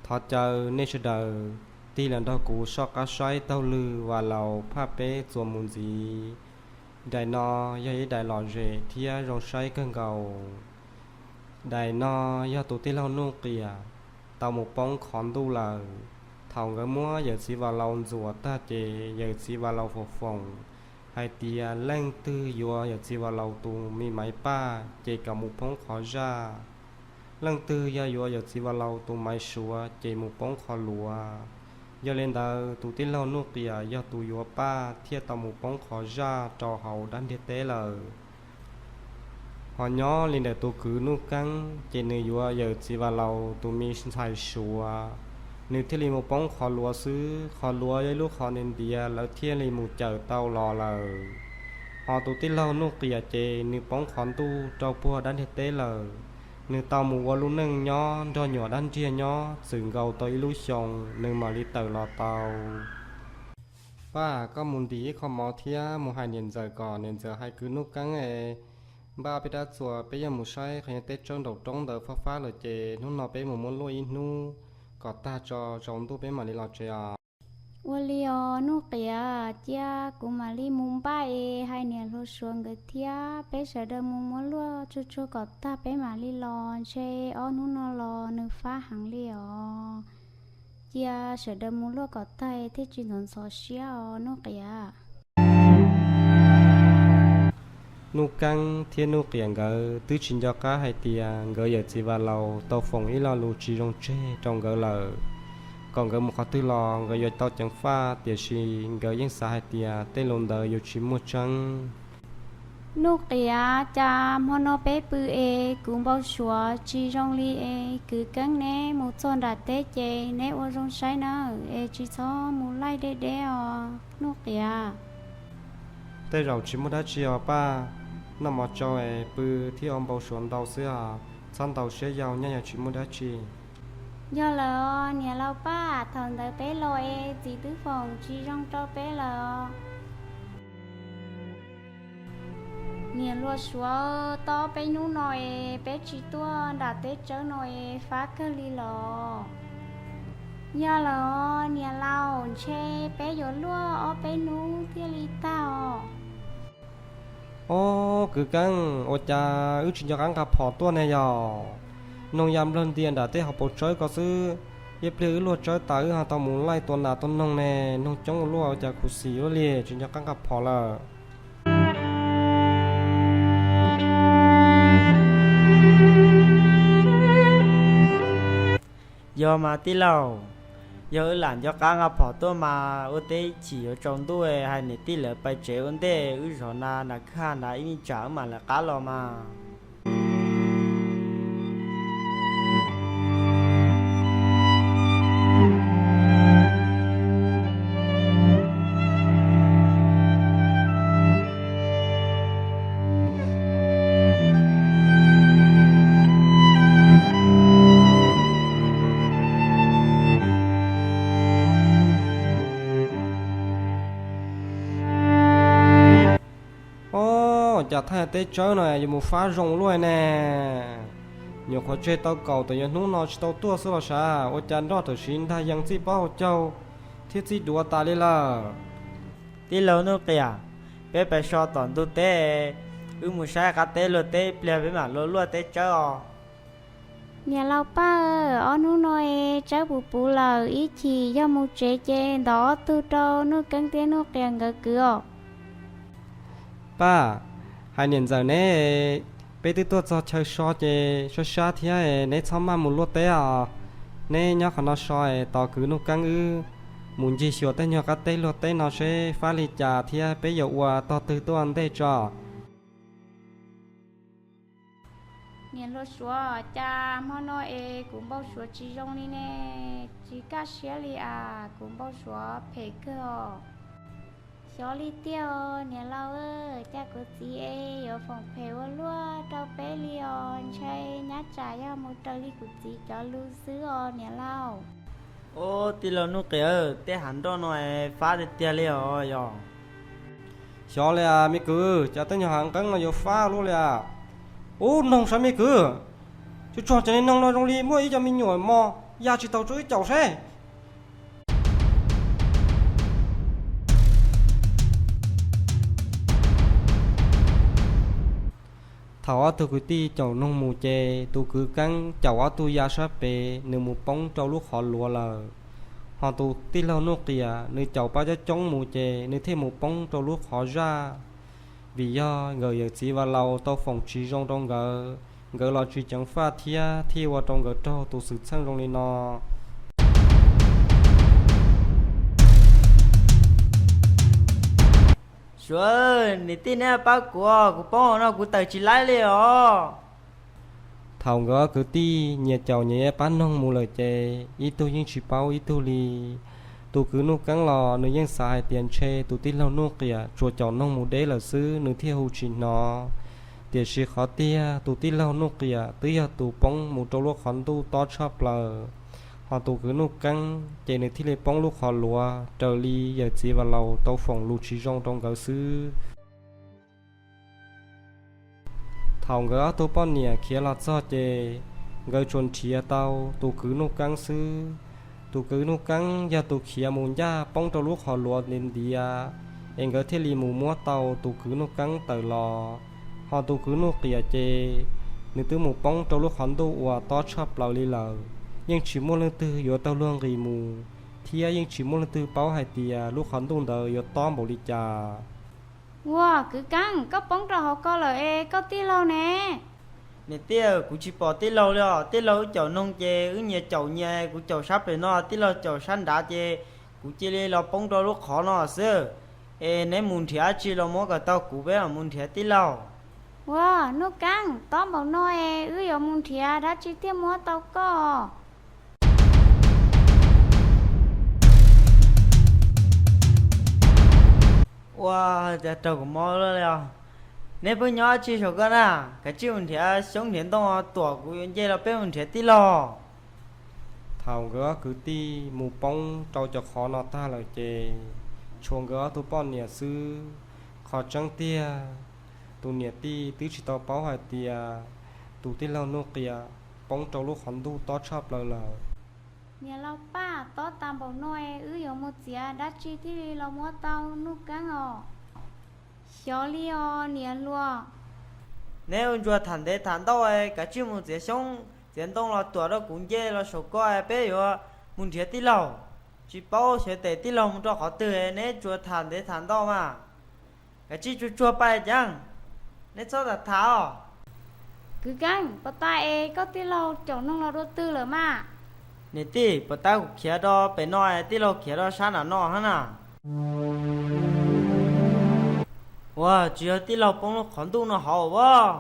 Thov caw nej sawv daws tig los nrog kuv soj qab saib taug lw Vas Laus phaj peb txuas mus ntxiv. Daim no yog ib daim lom zem thiab zoo saib kawg nkaus. Daim no yog tus tij laug Nuj Qias tau mus poob qhov ntuj lawm. Thaum nkawd muab yawm txiv Vas Laus ntxuam tag ces yawm txiv Vas Laus foom foom hais tias leej twg yuav yawm txiv Vas Laus tus me maiv paj ces kom mus poob qhov zaj. Leej twg yog yuav yawm txiv Vas Laus tus maiv suav ces mus poob qhov luav. Yog li ntawd tus tij laug Nuj Qias yog tus yuav paj thiaj tau mus poob qhov zaj rau hauv dab ntiaj teb lawm. Ho nyob li ntawm tus kwv Nuj Keeb ces nws yuav yawm txiv Vas Laus tus me ntxhais suav, nws thiaj li mus poob qhov luav xwb. Qhov luav yog ib lub qhov ntiav ntiav, lawv thiaj li mus cawm tau los lawm. Ho tus tij laug Nuj Qias ces nws poob qhov ntuj rau puag dab ntiaj teb lawm. Nws tau mus ua lub neej nyob nrog nyuam dab ntiaj nyob txwm nkaus tau ib lub xyoo, nws mam li tawm los tau. Paj, koj mus ntim ib qho mov thiab mus hais niam ntxawm kom niam ntxawm hais kwv Nuj Keeb es npaj peb dab txuas, peb yuav mus saib qhov teb tsawb nraum roob ntawd fab fab lawm ces hnub no peb mus muab luaj ib hnub kom tag tso, tsaus ntuj peb mam li los tsev os. Ua li os Nuj Qias, cia kuv mam li mus npaj es hais niam hluas suav nkawd thiab peb sawv daws mus muab luaj tsuag tsuag kom tag peb mam li los, ntshe ob hnub no los nws fab heev li os. Cia sawv daws mus luaj kom tag thiaj tsis ntxhov ntxhov siab os Nuj Qias. Nuj Keeb thiab Nuj Qias nkawd twb tsis nco qab hais tias nkawd yawm txiv Vas Laus tau foom ib lo lus tsis zoo tseg rau nkawd lawm, kom nkawd mus qhov twg los nkawd yuav tau ceev faj, tiam sis nkawd yeej xav hais tias tej lus ntawd yuav tsis muaj tseeb. Nuj Qias, cas hmo no peb pw es kuv npau suav tsis zoo li es kwv Keeb neb mus txog nram teb ces neb ua zoo saib nawb es tsis txhob mus laij deb deb os Nuj Qias. Tej zaum tsis muaj dab tsi os Paj, noj mov tsau es pw thiab ua npau suav ntau xwb os, txhob ntau siab yau, nyob yog tsis muaj dab tsi. Yog lawm os niam laus Paj, thaum ntawd peb los es txiv twb foom tsis zoo rau peb lawm os. Niam hluas suav, tob peb hnub no es peb tsis tuaj nram teb tsawb no es fab kawg li los. Yog lawm os niam laus, ntshe peb yuav luaj ob peb hnub thiaj li tag os. Ob, kwv Keeb, ua cas wb tsis nco qab nqa phom tuaj ne yog? Noog ya nplawg ntia nram tej hauv paus tsawb ko xwb, ib pliag wb luaj tsawb tas wb ho tau mus laij tua nas tua noog ne, noog coob ua luaj ua cas khuv xim ua li tsis nco qab nqa phom lawm. Yog mas tij laug, yog wb lam nco qab nqa phom tuaj mas ua teb chim yuav tsaus ntuj, hais niam tij lawv pais tsev ua ntej, wb zov nas nram kwj ha nrad ib me tsam wb mam lawv qab los mas. Ob, cas thaj teb tsawb no yuav mus fab zoo luaj ne. Nyuam qhuav tseg tau kaum tawm yog hnub no tsis tau tuaj xwb los sav, ua cas nroj tam sim ntag yees txij pob hauv caug thiab txij duav tas li lawm. Tij laug Nuj Qias, peb pais so tom ntug teb, wb mus saib qab teb luag teb ib pliag peb mam luaj luaj teb tsawb os. Niam laus Paj, ob hnub no es tsawb puv puv lawm, ib chim yog mus tsev ces ntov ob tug rau Nuj Keeb thiab Nuj Qias nkawd kwv os. Paj, hais niam ntxawm neb, peb twb tuaj txog chaw so ces sab sab thiab, neb txhob maj mus luaj teb os. Neb nyob qhov no so es tos kwv Nuj Keeb wb mus ncig xyuas tej nyuag qab teb luag teb no seb fab li cas thiab peb yuav ua tog twg tuaj ntej tso. Niam hluas suav, cas hmo no es kuv npau suav tsis zoo li ne, tsis kaj siab li as, kuv npau suav phem kawg os. Xyov li tiag os niam laus, cas kuv txiv es yuav foom phem ua luaj rau peb li os, ntshe nyab tsam yog mus raws li kuv txiv cov lus xwb os niam laus. Ob, tij laug Nuj Qias, tej hav nroj no es fab tiag tiag li os yog. Xyov li as me kwv, cas tej nyuag hav nqeeb no yuav fab luaj li as. Ub, noog sav me kwv, tsuag tsuag ces li noog no zoo li muaj ib co me nyuam mos ya tsis tau rau wb caum seb. Thaum ob tug kwv tij caum noog mus ces tus kwv Keeb caum ob tug ya sab pem nws mus poob rau lub qhov luav lawm. Ho tus tij laug Nuj Qiam nws caum pab coob coob mus ces nws thiaj mus poob rau lub qhov zaj. Vim yog nkawd yawm txiv Vam Laus tau foom tsis zoo rau nkawd, nkawd los tsis ceev faj thiab thiaj ua rau nkawd raug tus xwm txheej zoo li no. Suav, niam tij neb pab kuv, kuv poob hauv no kuv tawm tsis laib li os. Thaum nkawd ob kwv tij nyias caum nyias pab noog mus lawm ces ib tug yeej tsis paub ib tug li. Tus kwv Nuj Keeb los nws yeej xav hais tias ntshe tus tij laug Nuj Qiam tsuas caum noog mus deb lawm xwb nws thiaj hu tsis hnov. Tiam sis qhov tiag tus tij laug Nuj Qiam twb yog tus poob mus rau lub qhov ntuj tob tshaj plaws. Ho tus kwv Nuj Keeb ces nws thiaj li poob lub qhov luav raws li yawm txiv Vam Laus tau foom lus tsis zoo rau nkawd xwb. Thaum nkawd ob tug poj niam khiav los txog ces nkawd tsuas nrhiav tau tus kwv Nuj Keeb xwb. Tus kwv Nuj Keeb yog tus khiav mus ncaj poob rau lub qhov luav ntiav ntiav, es nkawd thiaj li mus muab tau tus kwv Nuj Keeb tawm los. Ho tus kwv Nuj Qiam ces nws twb mus poob rau lub qhov ntuj uas tob tshaj plaws li lawm, yeej tsis muaj leej twg yuav tau luag nqis mus, thiab yeej tsis muaj leej twg paub hais tias lub qhov ntuj ntawd yuav tob npaum li cas. Ua, kwv Keeb, koj poob rau hauv ko lawm es koj tij laug ne? Niam tij, kuv tsis pom tij laug li os. Tij laug wb caum noog ces wb nyias caum nyias, kuv caum sab pem no, tij laug caum sab nrad ces kuv cia li los poob rau lub qhov no xwb. Es neb mus nrhiav dab tsi los muab kom tau kuv peb mam mus nrhiav tij laug. Ua, Nuj Keeb, tob npaum no es wb yuav mus nrhiav dab tsi thiaj muab tau koj? Ua, cas raug kuv mob li os. Neb pheej nyob dab tsi saum ko na? Kav tsij mus nrhiav xyoob nrhiav ntoo tuam, kuv yuav nce los peb mus nrhiav tij laug. Thaum nkawd ob kwv tij mus poob rau cov qhov no tag lawm ces tshuav nkawd ob tug poj niam xwb. Qhov tseeb tiag, tus niam tij twb tsis tau paub hais tias tus tij laug Nuj Qiam poob rau lub qhov ntuj tob tshaj plaws lawm. Niam laus Paj, tob tas npaum no es wb yuav mus txiav dab tsi thiaj li los muab tau Nuj Keeb os? Xyov li os niam hluas. Neb ua ntsuag tham ntev tham ntau, kav tsij mus txiav xyoob txiav ntoo los tuam rau kuv nce los saum ko, peb yuav mus nrhiav tij laug. Tsis paub xyov tes tij laug mus rau qhov twg, neb tsuas tham ntev tham ntau mas. Kav tsij tsuag tsuag pais caag, neb txhob tham tham os. Kwv Keeb, puas tas es koj tij laug caum noog los dua twg lawm mas? Niam tij, puas tas kuv khiav rau pem no, tij laug khiav rau sab nram no hab na. Ua, tsis yog tij laug poob lub qhov ntuj no hauv as?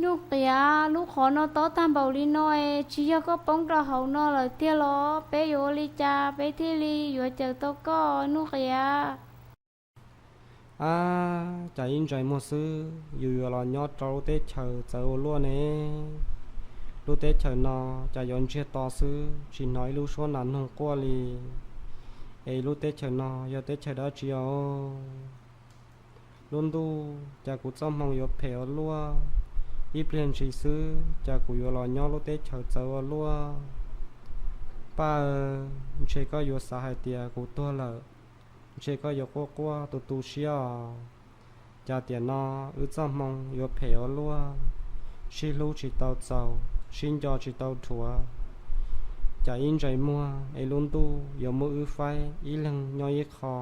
Nuj Qiam, lub qhov no tob tag npaum li no es tsis yog koj poob rau hauv no lawm tiag los? Peb yuav ua li cas peb thiaj li yuav cawm tau koj, Nuj Qiam? Ab, cas ib ntsais muag xwb yus yuav los nyob rau lub teb chaws txawv ua luaj ne. Lub teb chaws no cas yuav ntsiag to xwb, tsis hnov ib lub suab nas noog quaj li. Es lub teb chaws no yog teb chaws dab tsi os? Lub ntuj, cas kuv txoj hmoo yuav phem ua luaj. Ib pliag ntshis xwb cas kuv yuav los nyob lub teb chaws txawv ua luaj. Paj, ntshe koj yuav xav hais tias kuv tuag lawm, ntshe koj yuav quaj quaj tu tu siab os. Cas tiam no wb txoj hmoo yuav phem ua luaj, sib hlub tsis tau txaus, sib nco tsis tau dhuav. Cas ib ntsais muag es lub ntuj yuav muab wb faib ib leeg nyob ib qho.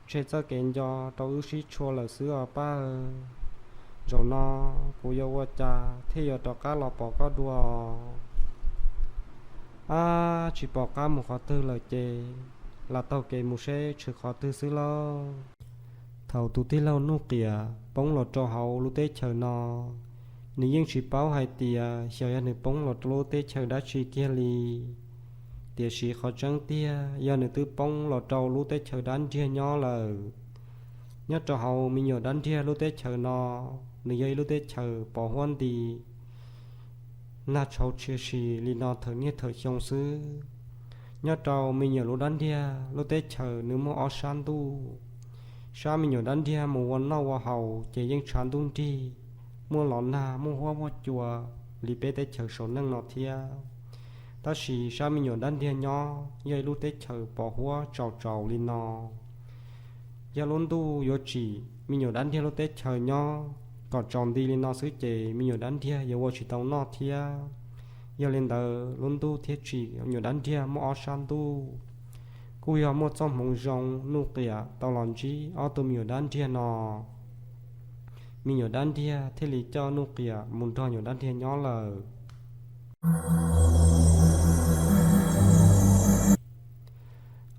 Ntshe txoj kev nco rau wb sib tshua lawm xwb os Paj. Zaum no kuv yuav ua cas thiaj yuav rov qab los pom koj dua? Ab, tsis pom qab mus qhov twg lawm ces lam taug kev mus seb tshwm qhov twg xwb lauj. Thaum tus tij laug Nuj Qiam poob los rau hauv lub teb chaws no, nws yeej tsis paub hais tias xyov yog nws poob los rau lub teb chaws dab tsi kiag li. Tiam sis qhov tseeb tiag yog nws twb poob los rau lub teb chaws dab nriag nyob lawm. Nyob rau hauv me nyuam dab nriag lub teb chaws no, nws yog ib lub teb chaws pos huab nti, nag tshauv tshia si li no thawm niaj thawm xyoo xwb. Nyob rau me nyuam lub dab nriag lub teb chaws nws muaj ob sab ntuj. Sab me nyuam dab nriag mus ua noj ua haus ces yeej tshav ntuj nrig, muaj los nag muaj huab muaj cua li peb teb chaws saum neej no thiab. Tab sis sab me nyuam dab ntiag nyob yog ib lub teb chaws pos huab tsaus tsaus li no. Yog lub ntuj yuav tsim me nyuam dab ntiag lub teb chaws nyob kom tsaus nti li no xwb ces me nyuam dab ntiag yuav ua tsis tau noj thiab. Yog li ntawd lub ntuj thiaj tsim me nyuam dab ntiag muaj ob sab ntuj. Kuj yog muaj txoj hmoov zoo, Nuj Qiam tau los ntsib ob tug me nyuam dab ntiag no. Me nyuam dab ntiag thiaj li coj Nuj Qiam mus nrog nyuam dab ntiag nyob lawm.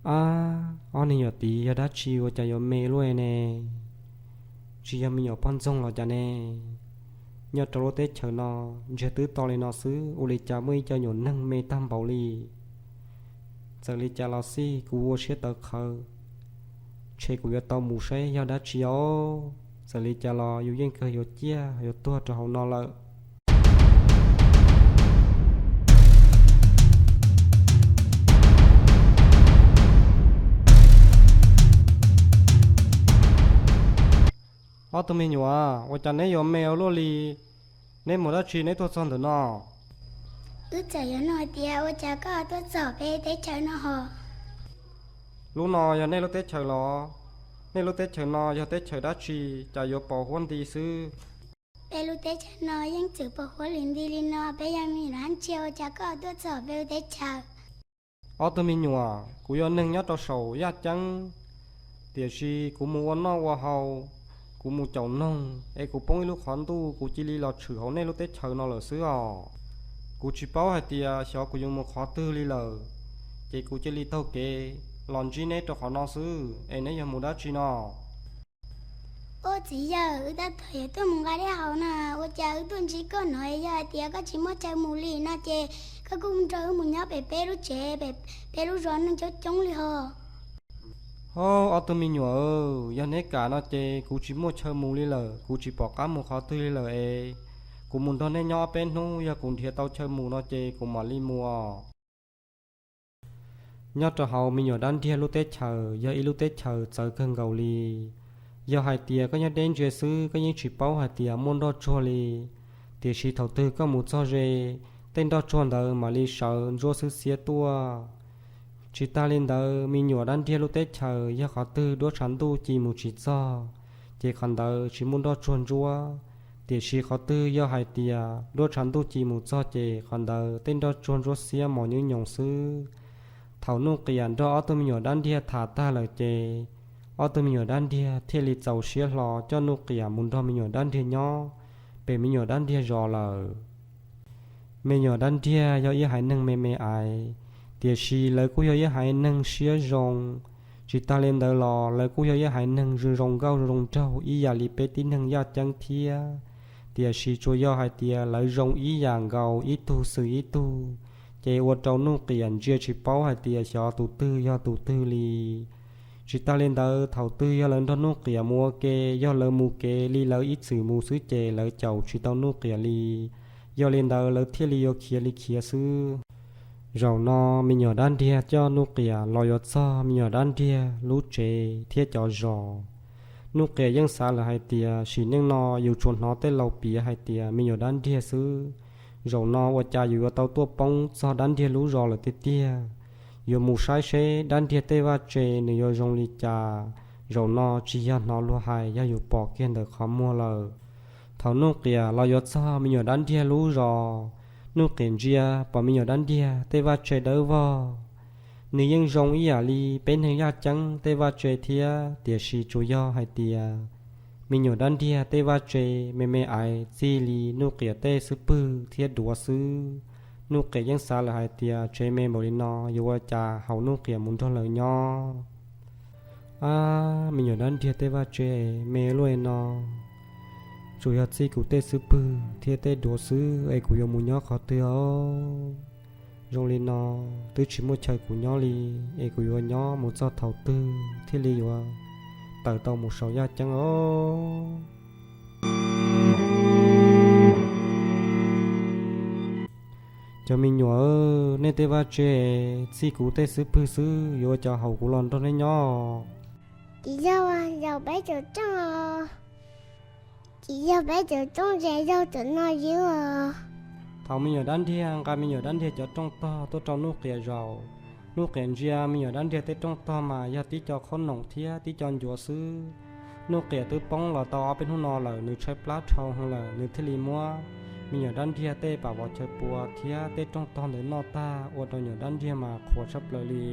Ab, ob niag nyuam tid yog dab tsi ua cas yuav me luaj ne? Tsis yog me nyuam poj ntxoog los cas ne? Nyob rau lub teb chaws no ntsiag twb to li no xwb, ua li cas muaj ib co nyuam neeg me tag npaum li? Txawm li cas los xij kuv ua siab tawv qhawv, ntshe kuv yuav tau mus saib yog dab tsi os. Txawm li cas los yus yeej kawg yuav ciaj yuav tuag rau hauv no lawm. Ob tug me nyuam, ua cas neb yuav me ua luaj li? Neb mus dab tsi neb tuaj txog ntawm no? Wb txawm yuav nug hais tias ua cas koj tuaj txog peb teb chaws no hos? Lub no yog nej lub teb chaws los? Nej lub teb chaws no yog teb chaws dab tsi, cas yuav pos huab nti xwb? Peb lub teb chaws no yeej txwm pos huab li nti li no, peb yog me nyuam dab ntiag, ua cas koj tuaj txog peb lub teb chaws? Ob tug me nyuam, kuv yog neeg nyob rau saum yaj ceeb, tiam sis kuv mus ua noj ua haus, kuv mus caum noog es kuv poob ib lub qhov ntuj, kuv cia li los tshwm hauv nej lub teb chaws no lawm xwb os. Kuv tsis paub hais tias xyov kuv yuav mus qhov twg li lawm, ces kuv cia li taug kev los ntsib neb rau qhov no xwb, es neb yog mus dab tsi no? Ub, txiv yawg, wb tab tom yuav tuaj mus nqa dej haus no, ua cas wb tuaj ntsib koj no? Yog hais tias koj tsis muaj chaw mus li no ces koj kuj nrog wb mus nyob pem peb lub tsev, pem peb lub zos neeg coob coob li hos. Hos, ob tug me nyuam, yog neb kam no ces kuv tsis muaj chaw mus li lawm, kuv tsis pom qab mus qhov twg li lawm es kuv mus nrog neb nyob ob peb hnub, yog kuv nrhiav tau chaw mus no ces kuv mam li mus. Nyob rau hauv me nyuam dab ntiag lub teb chaws yog ib lub teb chaws txawv kawg nkaus li. Yog hais tias koj nyob deb ntsia xwb koj yeej tsis paub hais tias muaj nroj tsuag li, tiam sis thaum twg koj mus txog ze, tej nroj tsuag ntawd mam li sawv ntsuab xwb xiab tuaj. Tsis tas li ntawd, me nyuam dab ntiag lub teb chaws yog qhov twg duab tshav ntuj ci mus tsis txog, ces qhov ntawd tsis muaj nroj tsuag ntsuab. Tiam sis qhov twg yog hais tias duab tshav ntuj ci mus txog ces qhov ntawd tej nroj tsuag ntsuab xiab mos nyoos nyoos xwb. Thaum Nuj Qiam nrog ob tug me nyuam dab ntiag tham tag lawm ces, ob tug me nyuam dab ntiag thiaj li txaus siab hlo coj Nuj Qiam mus nrog me nyuam dab ntiag nyob pem me nyuam dab ntiag zos lawm. Me nyuam dab ntiag yog ib haiv neeg me me aiv, tiam sis lawv kuj yog ib haiv neeg siab zoo. Tsis tas li ntawd los lawv kuj yog ib haiv neeg zoo zoo nkauj zoo zoo nraug ib yam li peb tib neeg yaj ceeb thiab. Tiam sis tsuas yog hais tias lawv zoo ib yam nkaus, ib tug xwm ib tug, ces ua rau Nuj Qiam ntsia tsis paub hais tias xyov tus twg yog tus twg li. Tsis tas li ntawd, thaum twg yog lawv nrog Nuj Qiam mus ua ke, yog lawv mus kev li lawv ib txwm mus xwb ces lawv caum tsis tau Nuj Qiam li. Yog li ntawd lawv thiaj li yuav khiav li khiav xwb. Zaum no me nyuam dab ntiag coj Nuj Qiam los yuav txog me nyuam dab ntiag lub tsev thiab cov zos. Nuj Qiam yeej xav lawm hais tias sim neej no yus tsuas hnov tej laus piav hais tias me nyuam dab ntiag xwb. Zaum no ua cas yus yuav tau tuaj poob txog dab ntiag lub zos lawm tiag tiag. Yuav mus saib seb dab ntiag tej vaj tse nws yuav zoo li cas. Zaum no tsis yog hnov luag hais, yog yus pom kiag ntawm qhov muag lawm. Thaum Nuj Qiam los yuav txog me nyuam dab ntiag lub zos, Nuj Qiam ntsia pom me nyuam dab ntiag tej vaj tse dawb vog. Nws yeej zoo ib yam li peb neeg yaj ceeb tej vaj tse thiab, tiam sis tsuas yog hais tias me nyuam dab ntiag tej vaj tse me me aiv txij li Nuj Qiam tej xub pwg thiab duav xwb. Nuj Qiam yeej xav lawm hais tias tsev me npaum li no yuav ua cas haum Nuj Qiam mus nrog lawv nyob. Ab, me nyuam dab ntiag tej vaj tse me luaj li no, tsuas yog txij kuv tej xub pwg thiab tej duav xwb es kuv yuav mus nyob qhov twg os? Zoo li no twb tsis muaj chaw kuv nyob li, es kuv yuav nyob mus txog thaum twg thiaj li yuav tawm tau mus saum yaj ceeb os? Cov me nyuam, nej tej vaj tse txij kuv tej xub pwg xwb yuav ua cas haum kuv los nrog nej nyob? Tsis yog, yog peb cov rooj, tsis yog peb cov rooj ces yog cov no xwb os. Thaum me nyuam dab ntiag nqa me nyuam dab ntiag cov rooj tog tuaj rau Nuj Qias zaum, Nuj Qias ntsia me nyuam dab ntiag tej rooj tog mas yog tib co qhob noom thiab tib co ncuav xwb. Nuj Qias twb poob los tau ob peb hnub no lawm, nws tshaib plab dhau heev lawm, nws thiaj li muab me nyuam dab ntiag tej pam vov chaw pua thiab tej rooj tog ntawd noj tag ua rau nyuam dab ntiag mas qhuav tshaj plaws li.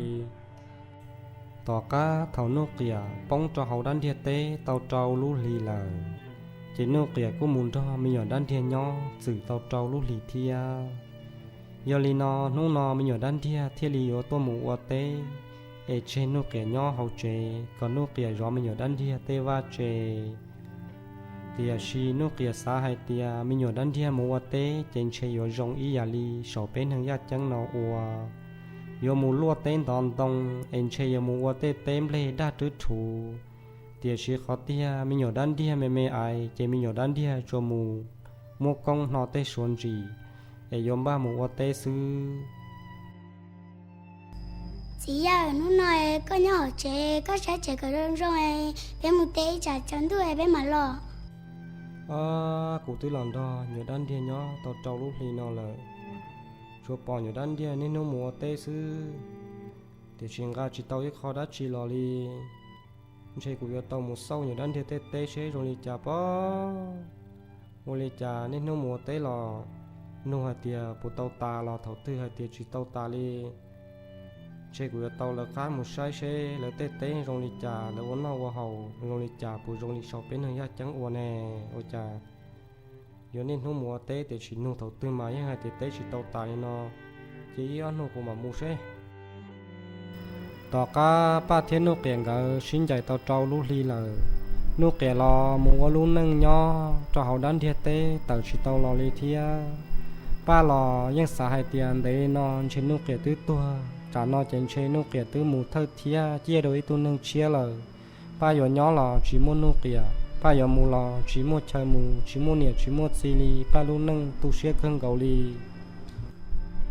Tom qab thaum Nuj Qias poob rau hauv dab ntiag teb tau rau lub hlis lawm, ces Nuj Qias kuj mus nrog me nyuam dab ntiag nyob txwm tau rau lub hlis thiab. Yog li no, hnub no me nyuam dab ntiag thiaj li yuav tuaj mus ua teb, es tseg Nuj Qias nyob hauv tsev kom Nuj Qias zov me nyuam dab ntiag tej vaj tse. Tiam sis Nuj Qias xav hais tias me nyuam dab ntiag mus ua teb ces ntshe yuav zoo ib yam li saum peb neeg yaj ceeb no ua, yuav mus luaj teb ntov ntoo, es ntshe yuav mus ua tej teb nplej daj rwb rhuv. Tiam sis qhov tiag me nyuam dab ntiag me me ais ces me nyuam dab ntiag tsuas mus muab koob hno tej suav ntsim, es yuav npaj mus ua teb xwb. Txiv yawm, hnub no koj nyob hauv tsev, koj saib tsev kom zoo zoo, peb mus teb ib tsam tsaus ntuj peb mam los. Ab, kuv twb los nrog nyuam dab ntiag nyob tau rau lub hli no lawm, tsuas pom nyuam dab ntiag niaj hnub mus ua teb xwb, tiam sis nqa tsis tau ib qho dab tsi los li. Ntshe kuv yuav tau mus xauj nyuam dab ntiag tej teb seb zoo li cas pob. Ua li cas niaj hnub mus ua teb los nug hais tias puas tau tas los thaum twg hais tias tsis tau tas li. Ntshe kuv yuav tau lawv qab mus saib seb lawv tej teb zoo li cas, lawv ua noj ua haus zoo li cas, puas zoo li saum peb neeg yaj ceeb ua ne. Ua cas yuav niaj hnub mus ua teb tiam sis nug thaum twg mas yeej hais tias teb tsis tau tas li no. Cia ib ob hnub kuv mam mus seb. Tom qab Paj thiab Nuj Qias nkawd sib ncaim tau rau lub hli lawm, Nuj Qias los mus ua lub neej nyob rau hauv dab ntiag teb tawm tsis tau los li thiab. Paj los yeej xav hais tias ntev li no ntshe Nuj Qias twb tuag, tsam no ces ntshe Nuj Qias twb mus thawj thiab ciaj dua ib tug neeg tshiab lawm. Paj yuav nyob los tsis muaj Nuj Qias, Paj yuav mus los tsis muaj chaw mus, tsis muaj niam tsis muaj txiv li, Paj lub neej tu siab kawg nkaus li.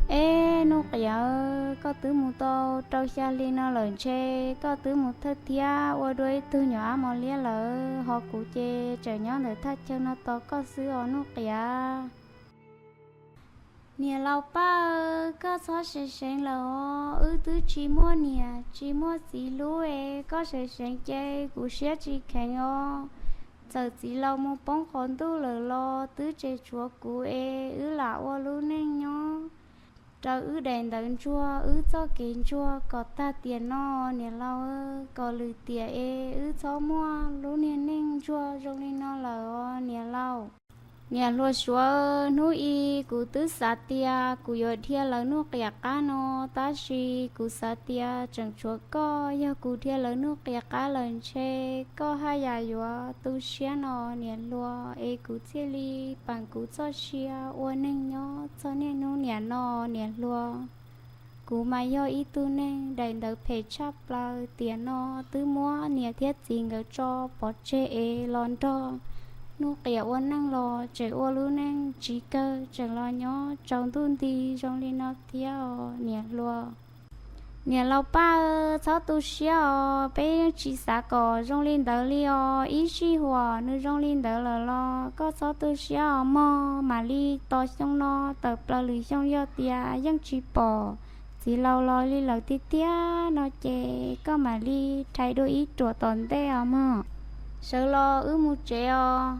Eb Nuj Qias, koj twb mus tau rau xya hli no lawm, ntshe koj twb mus thawj thiab ua dua ib tug nyuam ab mos liab lawm, ho kuv ces tseem nyob ntawm thaj chaw no tos koj xwb os Nuj Qias. Niam laus Paj, koj txhob seev seev lawm os, wb twb tsis muaj niam tsis muaj txiv hlub es koj seev seev ces kuv siab tsis kheev os. Txawm txiv laus mus poob qhov ntuj lawm los twb tseem tshuav kuv es wb lam ua lub neej nyob raws wb daim ntawv ntsuag, wb txoj kev ntsuag kom tag tiam no niam laus, kom lwm tiam es wb txhob muaj lub niag neej ntsuag zoo li no lawm os niam laus. Niam hluas Suav, hnub i kuv twb xav tias kuv yuav dhia lawv Nuj Qias qab no, tab sis kuv xav tias tseem tshuav koj, yog kuv dhia lawv Nuj Qias qab lawm ntshe koj haj yam yuav tu siab no niam hluas, es kuv thiaj li peem kuv txoj sia ua neeg nyob txog niaj hnub niam no niam hluas. Kuv mas yog ib tug neeg daim ntawv phem tshaj plaws, tiam no twb muab niam thiab txiv nkawd tso pov tseg es los nrog Nuj Qias ua neej los tseem ua lub neej tsis kawg, tseem los nyob tsaus ntuj nti zoo li no thiab os niam hluas. Niam laus Paj, txhob tu siab os, peb yeej tsis xav kom zoo li ntawd li os. Ib sij huam nws zoo li ntawd lawm los koj txhob tu siab os mog. Mam li tos xyoo no tawm plaws lwm xyoo yog tias yeej tsis pom txiv laus los li lawm tiag tiag no ces koj mam li rhais dua ib ruam tom ntej os mog. Sawv los wb mus tsev os.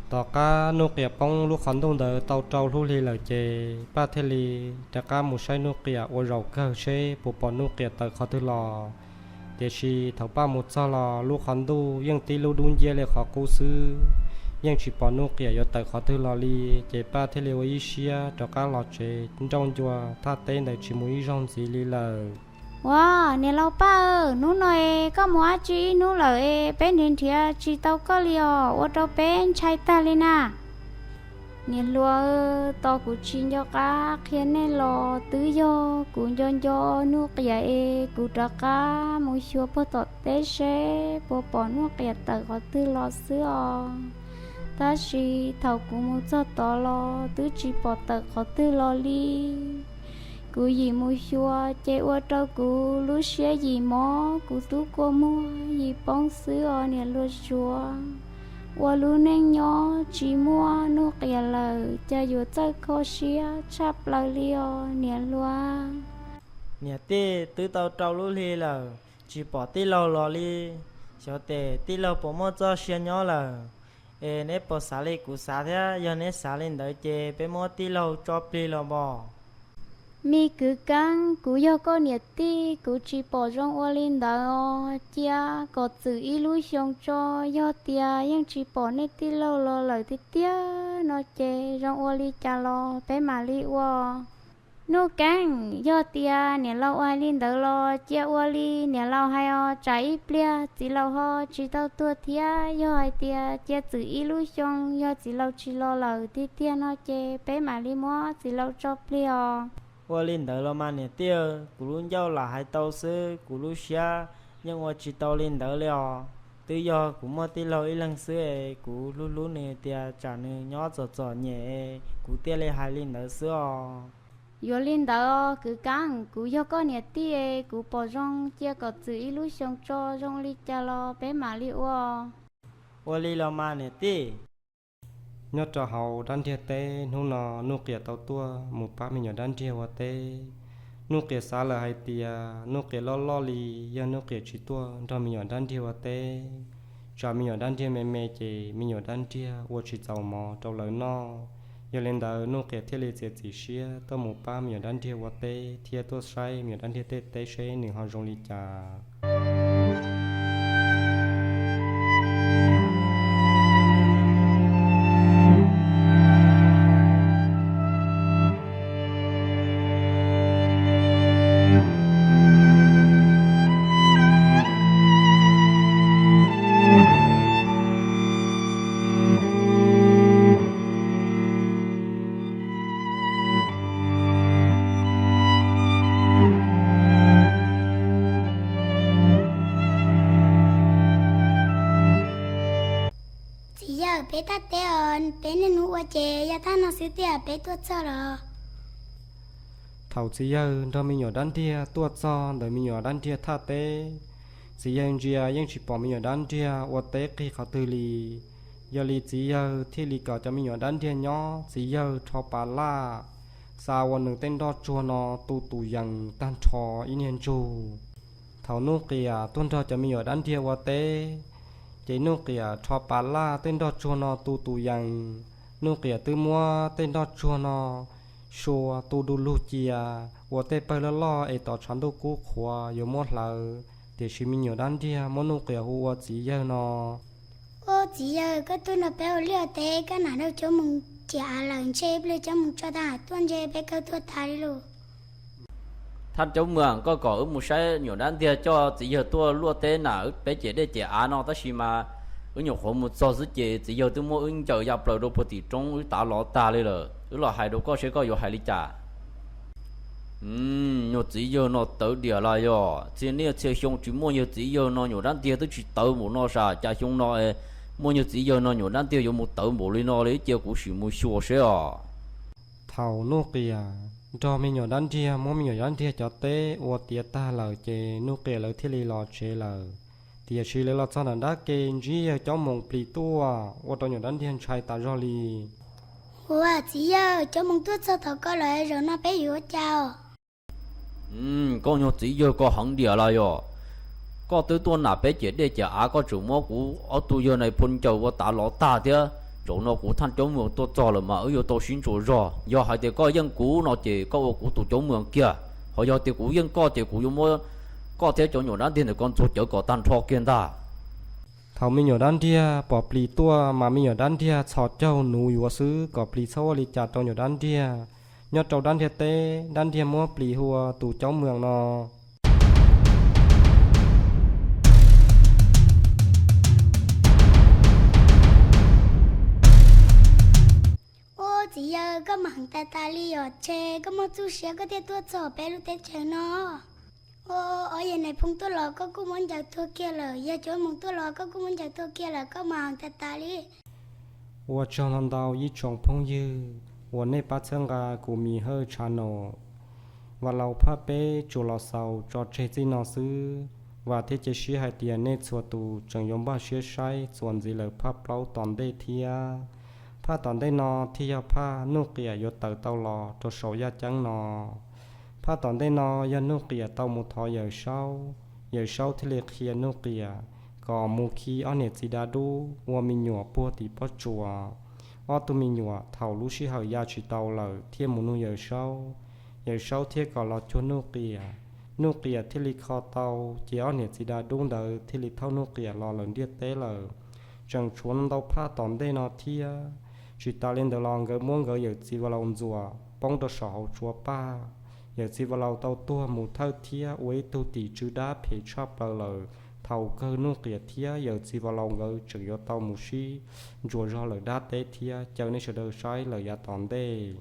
Tom qab Nuj Qias poob lub qhov ntuj ntawd tau rau lub hli lawm ces Paj thiaj li rov qab mus saib Nuj Qias ua zaum kawg seb puas pom Nuj Qias tawm qhov twg los. Tiam sis thaum Paj mus txog los lub qhov ntuj yeej tib lub dub nciab li qhov qub xwb, yeej tsis pom Nuj Qias yuav tawm qhov twg los li. Ces Paj thiaj li ua ib siab rov qab los tsev, nrauj ncua thaj teb ntawd tsis mus ib zaug ntxiv li lawm. Ua, niam laus Paj, hnub no es koj mus dab tsi ib hnub lawm es peb nrhiav nrhiav tsis tau koj li os, ua rau peb ntshai tag li na. Niam hluas, tos kuv tsis nco qab qhia nej los twb yog kuv nco nco Nuj Qias es kuv rov qab mus xyuas puag tom teb seb puas pom Nuj Qias tawm qhov twg los xwb os. Tab sis thaum kuv mus txog tod los twb tsis pom tawm qhov twg los li. Kuv yim mus xyuas ces ua rau kuv lub siab yim mob, kuv twb kua muag yim poob xwb os niam hluas Suav. Ua lub neej nyob tsis muaj Nuj Qias lawm cas yuav txawj kho siab tshaj plaws li os niam hluas. Niam tij, twb tau rau lub hli lawm tsis pom tij laug los li. Xyov tes tij laug puas muaj txoj sia nyob lawm. Es neb puas xav li kuv xav thiab? Yog neb xav li ntawd ces peb muab tij laug tso plig los pom. Me kwv Keeb, kuv yog koj niam tij, kuv tsis pom zoo ua li ntawd os. Cia kom txwm ib lub xyoo tso, yog tias yeej tsis pom nej tij laug los lawm tiag tiag no ces zoo ua li cas los peb mam li ua. Nuj Keeb, yog tias niam laus ua hais li ntawd los cia ua li niam laus hais os, tsam ib pliag txiv laus ho tsis tau tuag thiab. Yog hais tias cia txwm ib lub xyoo, yog txiv laus tsis los lawm tiag tiag no ces peb mam li muab txiv laus tso plig os. Ua li ntawd los mas niam tij, kuv lub ncauj lam hais tau xwb, kuv lub siab yeej ua tsis tau li ntawd li os. Twb yog kuv muaj tij laug ib leeg xwb es kuv hlub hlub nws tias tsam nws nyob txom txom nyem, kuv thiaj li hais li ntawd xwb os. Yuav li ntawd os kwv Keeb, kuv yog koj niam tij es kuv pom zoo cia kom txwm ib lub xyoo tso, zoo li cas los peb mam li ua. Ua li los mas niam tij. Nyob rau hauv dab ntiag teb hnub no, Nuj Qias tau tuaj mus pab me nyuam dab ntiag ua teb. Nuj Qias xav lawm hais tias Nuj Qias loj loj li, yog Nuj Qias tsis tuaj nrog me nyuam dab ntiag ua teb, tsam me nyuam dab ntiag me me ces me nyuam dab ntiag ua tsis txaus mov rau lawv noj. Yog li ntawd Nuj Qias thiaj li txiav txim siab tuaj mus pab me nyuam dab ntiag ua teb thiab tuaj saib me nyuam dab ntiag tej teb seb nws ho zoo li cas. Txiv yawg, peb thaj teb os, peb niaj hnub ua ces yog thaj no xwb tiag peb tuaj txog los? Thaum txiv yawg nrog me nyuam dab ntiag tuaj txog ntawm me nyuam dab ntiag thaj teb, txiv yawg ntsia yeej tsis pom me nyuam dab ntiag ua teb qig qhov twg li. Yog li txiv yawg thiaj li kom cov me nyuam dab ntiag nyob, txiv yawg rho pas laj xa ua nws tej nroj tsuag no tu tus yees tag nrho ib niag ntsug. Thaum Nuj Qias tuaj nrog cov me nyuam dab ntiag ua teb, ces Nuj Qias rho pas laj tej nroj tsuag no tu tus yees. Nuj Qias twb muab tej nroj tsuag no sua tu du lug cia ua tej pawg loj loj es tos tshav ntuj kub qhuav yuav muab hlawv, tiam sis me nyuam dab ntiag muab Nuj Qias hu ua txiv yawg no. Ua txiv yawg, koj tuaj nrog peb ua liaj ua teb, koj nam rau caub moos ciam av lawm, ntshe ib pliag caub moos tso tag tuaj ntshe peb kawg tuag tas li lauj. Thaj caub moos, koj kom wb mus saib nyuam dab ntiag coj txiv yawg tuaj luaj teb na, peb ciam dej ciam av no tab sis mas wb nyuam qhuav mus txog xwb ces txiv yawg twb muab wb ncaws ya plaws rau puag tim roob, wb tav los tag li lawm. Wb los hais rau koj seb koj yuav hais li cas. Nyuag txiv yawg no tawv diam las yog, txhia niaj txhia xyoo tsis muaj yawg txiv yawg no nyuam dab ntiag twb tsis tawv npaum no sas, cas xyoo no muaj yawg txiv yawg no nyuam dab ntiag yuav mus tawv npaum li no li, cia kuv sim mus xyuas seb os. Thaum Nuj Qias nrog me nyuam dab ntiag muab me nyuam dab ntiag cov teb ua tiav tag lawm ces Nuj Qias lawv thiaj li los tsev lawm. Tiam sis lawv los txog nram nrab ke ntsib yawg caub moos plis tuaj ua rau nyuam dab ntiag ntshai tas zog li. Ua txiv yawg, caub moos tuaj txog tom koj lawm, zaum no peb yuav ua cas? Koj nyuag txiv yawg koj heev diam las yog, koj twb tuaj nam peb ciam dej ciam av, koj tseem muab kuv ob tug yawg nais phoo ncaws ua tav los tag thiab. Zaum no kuv thaj caub moos tuaj txog lawm mas wb yuav tau sib ntsuas zog. Yog hais tias koj yeej kuv no ces koj ua kuv tus caub moos kiag, ho yog tias kuv yeej koj ces kuv yuav muab koj thiab cov nyuam dab ntiag ntawm koj ntxuag cawv kom tag nrho kiag ntag. Thaum me nyuam dab ntiag pom plis tuaj mas me nyuam dab ntiag txhos caug nuv yuav xwb kom plis txhob ua li cas rau nyuam dab ntiag. Nyob rau dab ntiag teb, dab ntiag muab plis hu ua tus caub moos no. Ua Txiv yawg, koj mas heev tas tas li os, ntshe koj muaj txuj siab koj thiaj tuaj txog peb lub teb chaws no. Ua, ob yawg Nais Phoo tuaj los koj kuj muab ncaws tuag kiag lawm, yawg Cuab Moos tuaj los koj kuj muab ncaws tuag kiag lawm, koj mas heev tas tas li. Ua tsaug ntau ntau ib tsoom phooj ywg uas nej pab txhawb nqa kuv Mim Hawj channel. Vam Laus Phaj peb tsuas los xaus tso tseg txij no xwb. Vam thiab cia siab hais tias nej txhua tus tseem yuav npaj siab saib txuas ntxiv lawm phaj plaub tom ntej thiab. Phaj tom ntej no thiaj yog phaj Nuj Qias yuav tawm tau los rau saum yaj ceeb no. Phaj tom ntej no yog Nuj Qias tau mus thov Yawm Saub, Yawm Saub thiaj li qhia Nuj Qias kom mus khi ob niam txiv da dub ua me nyuam puag tim pob tsuas. Ob tug me nyuam thaum lub sij hawm ya tsis tau lawm thiaj mus nug Yawm Saub, Yawm Saub thiaj kom los cuag Nuj Qias. Nuj Qias thiaj li kho tau, ces ob niam txiv da dub ntawd thiaj li thauj Nuj Qias los lawm ntiaj teb lawm. Tseem tshuav ntau phaj tom ntej no thiab. Tsis tas li ntawd los nkawd muab nkawd yawm txiv Vam Laus Ntxuam poob rau saum hauv tsua paj. Yawm txiv Vam Laus tau tuag mus thawj thiab ua ib tug tim tswv dab phem tshaj plaws lawm. Thaum kawg Nuj Qias thiab yawm txiv Vam Laus nkawd tseem yuav tau mus sib ntsuas zog lawm dab teb thiab. Caw nej sawv daws saib lawm yav tom ntej.